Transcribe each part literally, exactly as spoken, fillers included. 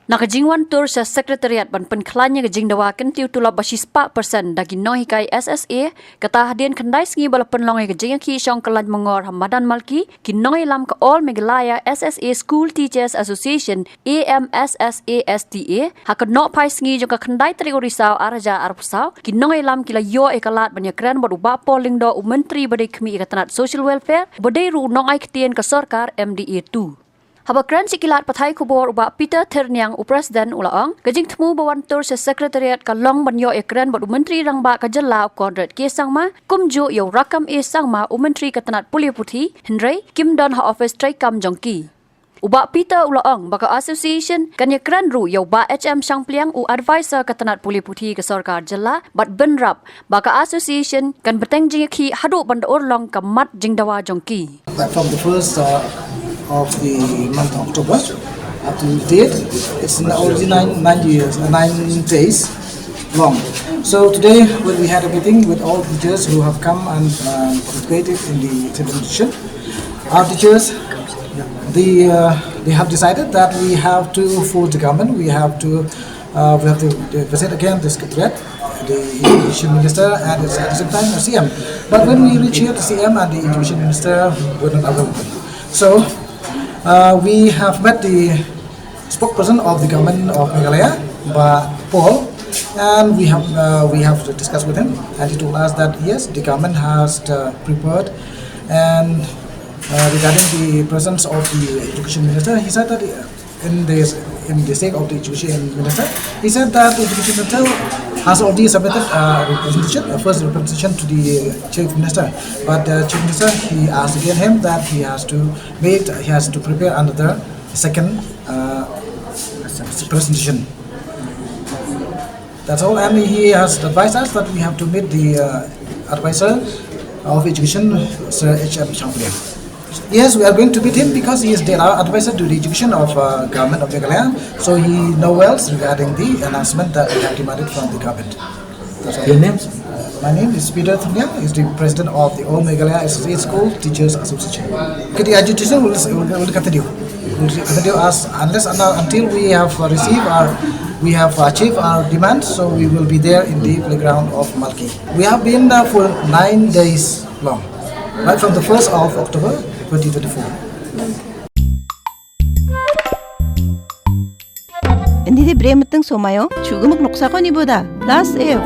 Na ka jingwan tur sha Secretariat ban pynkhlaiñ ïa ka jingdawa kyntiew tulop ba shispah percent da ki nonghikai S S A, kata hadien khyndai sngi ba la pynlong ïa ka jingïakhih shong kyllain mangor ha madan Malki, ki nongïalam ka All Meghalaya S S A School Teachers Association, A M S S A S T A, ha ka nohphai sngi jong ka khyndai tarik u Risaw ar hajar arphew saw, ki nongïalam ki la ïoh ïa ka lad ban ïakren bad u Bah Paul Lyngdoh, u Myntri ba dei khmih ïa ka tnat Social Welfare, ba dei ruh u nongai ktien ka sorkar M D A two. Haba kren sha ki lad pathai khubor, u Bah Peter Thyrniang, u President, u la ong, ka jingthmu ba wan tur sha Secretariat ka long ban ïoh ïakren bad u Myntri Rangbah ka jylla, u Conrad K Sangma, kumjuh ïa u Rakkam A Sangma, u Myntri ka tnat pule puthi, hynrei kim don ha office treikam jong ki. U Bah Peter u la ong ba ka association kan ïakren ruh ïa u Bah H M Shangpliang, u advisor ka tnat pule puthi ka sorkar jylla, bad bynrap ba ka association kan bteng jingïakhih haduh ban da urlong ka mat jingdawa jong ki. That from the first, uh, of the month of October up to date, it's n- already nine, nine years, uh, nine days long. So today, when we had a meeting with all teachers who have come and, uh, participated in the examination, our teachers, the, uh, they have decided that we have to force the government, we have to, uh, we have to, to visit again the secretariat, the education minister, and it's at the same time the C M. But when we reach here, the C M and the education minister were not available. So, uh, we have met the spokesperson of the government of Meghalaya, Bah Paul, and we have, uh, we have to discuss with him, and he told us that yes, the government has, uh, prepared, and, uh, regarding the presence of the education minister, he said that, uh, in the, in the sake of the education minister, he said that the education minister has already submitted a representation, a first representation to the chief minister. But the chief minister, he asked again him that he has to wait, he has to prepare another second, uh, presentation. That's all, and he has advised us that we have to meet the, uh, advisor of education, Sir H M Shangpliang. Yes, we are going to meet him because he is the, our advisor to the education of, uh, government of Meghalaya. So he knows well regarding the announcement that we have demanded from the government. That's all. Your name, sir? My name is Peter Thyrniang, is the president of the All Meghalaya Associate School Teachers Association. Okay, the agitation will, will, will continue. Will continue as unless and until we have received our, we have achieved our demand. So we will be there in the playground of Malki. We have been there for nine days long, right from the first of October twenty twenty-four. Indi de bre meteng somayo, chuga mak noksa ko ni boda. Plus F.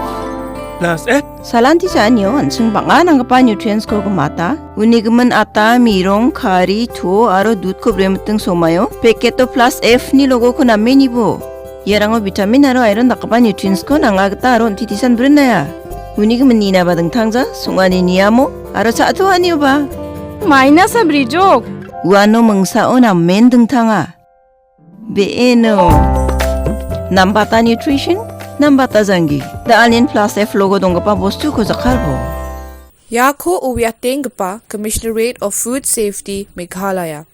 Plus F? Salan ti sa anyo, ansung banga nang kapa nutrients ko kemata. Uni kemen ata, mirong, khari, tho, aro dud ko bre meteng somayo. Packet to plus F ni logo ko name ni bo. Ïa rango vitamin aro iron da kapa nutrients ko nang agta aro titisan bren na ya. Uni kemen ni na ba dengthang ja, sunga ni ni amo, aro sa to anyo ba. Minus a brijok. Uano mengsa o na men dengthang a. Beeno. Nambata nutrition, nambata janggi. Da alien plus F logo dong kapa bostu ko jakar bo. Ïa ko u ïa teng kapa Commissionerate of Food Safety Meghalaya.